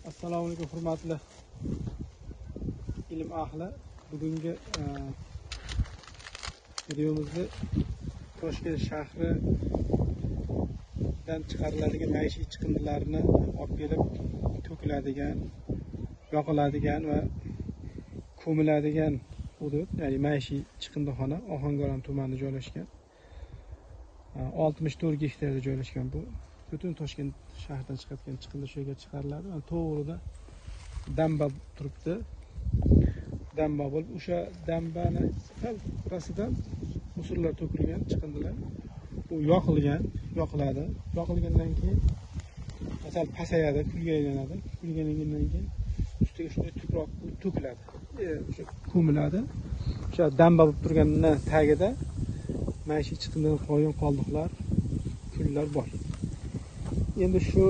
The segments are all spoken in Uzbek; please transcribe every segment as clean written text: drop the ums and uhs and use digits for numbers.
Assalomu alaykum hurmatli ilm ahli. Bugungi videomizda Toshkent shahridan chiqariladigan maishiy chiqindilarni olib kelib to'kiladigan, yoqiladigan va ko'miladigan hudud, ya'ni maishiy chiqindixona Ohangaron tumanida joylashgan. 64 gektarda joylashgan bu. Butun Toshkent shahridan chiqadigan chiqindi shu yerga chiqariladi. To'g'rida damba turibdi. Damba bo'lib, o'sha dambani sal orasida musullar to'kilgan chiqindilar. Bu yoqilgan, yoqiladi. Yoqilgandan keyin sal pasayadi, kulga aylanadi. Kulga aylangandan keyin ustiga shunday tuproq to'kiladi. O'sha ko'miladi. O'sha damba bo'lib turgandan tagida maishiy chiqindidan qolgan qoldiqlar, kullar bor. Endi shu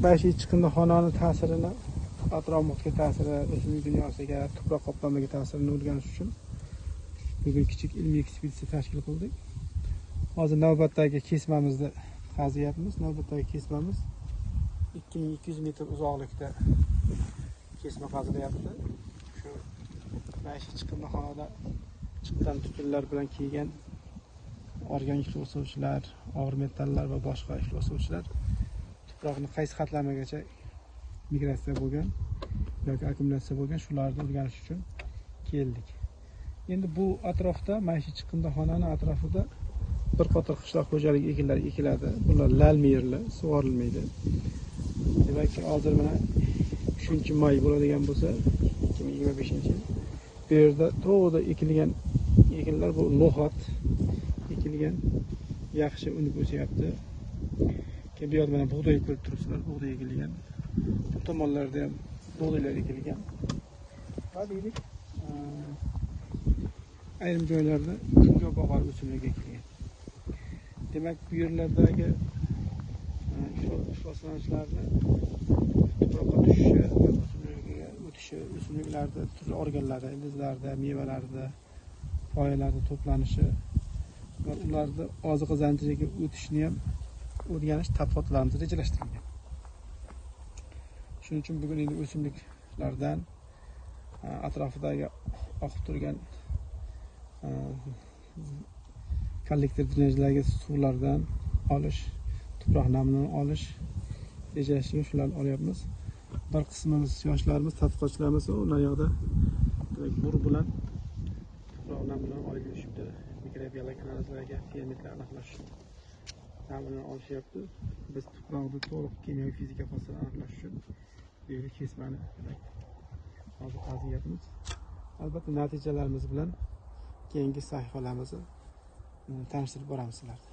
maishiy chiqindixonani ta'sirini, atrof muhitga ta'siri, o'simlik dunyosiga, tuproq qoplamaga ta'sirini o'rganish uchun bugun kichik ilmiy ekspeditsiya tashkil qildik. Hozir navbatdagi kesmamizni qazyapmiz. Navbatdagi kesmamiz 2200 metr uzoqlikda kesma qazilyapti. Shu maishiy chiqindixonada chiqqan tutunlar bilan kelgan organik ifloslovchilar, og'ir metallar va boshqa ifloslovchilar tuproqni qaysi qatlamagacha migratsiya bo'lgan yoki akkumulyatsiya bo'lgan, shularni o'rganish uchun keldik. Endi bu atrofda maishiy chiqindixonani atrofida bir qator qishloq xo'jaligi ekinlari ekiladi. Bular lalmi yerlar, sug'orilmaydi. Demak, hozir mana 3-may bo'ladigan bo'lsa, 2025-yil bu yerda to'g'rida ekilgan ekinlar bu no'xat ekilgan, yaxshi unib o'syapti. Keyin bu yerda mana bug'doy ko'rib turibsizlar, bug'doy ekilgan. Bu tomonlarda ham bug'doylar ekilgan. Va deylik, ayrim joylarda kungaboqar o'simligi ekilgan. Demak, bu yerlardagi ifloslanishlarni tuproqqa tushishi, o'simlikka o'tishi, o'simliklarda turli organlarda, ildizlarda, mevalarda, poyalarda to'planishi va ularni oziqa zanjiriga o'tishini ham o'rganish tadqiqotlarimiz rejalashtirilgan. Shuning uchun bugun endi o'simliklardan atrofidagi oqib turgan kollektor drenajlardagi suvlardan olish, tuproq namini olish rejalashtirgan, shularni olyapmiz. Bir qismimiz yoshlarimiz, tadqiqotchilarimiz ular yoqda bur bilan tuproq namini olib yurishibdi. Mikrobiologik analizlarga, fermentlar aniqlash namini olishyapti. Biz tuproqni to'liq kimyoviy fizika xosiyatini aniqlash uchun bu yerga kesmani hozir qazyapmiz. Albatta natijalarimiz bilan keyingi sahifalarimizni tanishtirib boramiz sizlarga.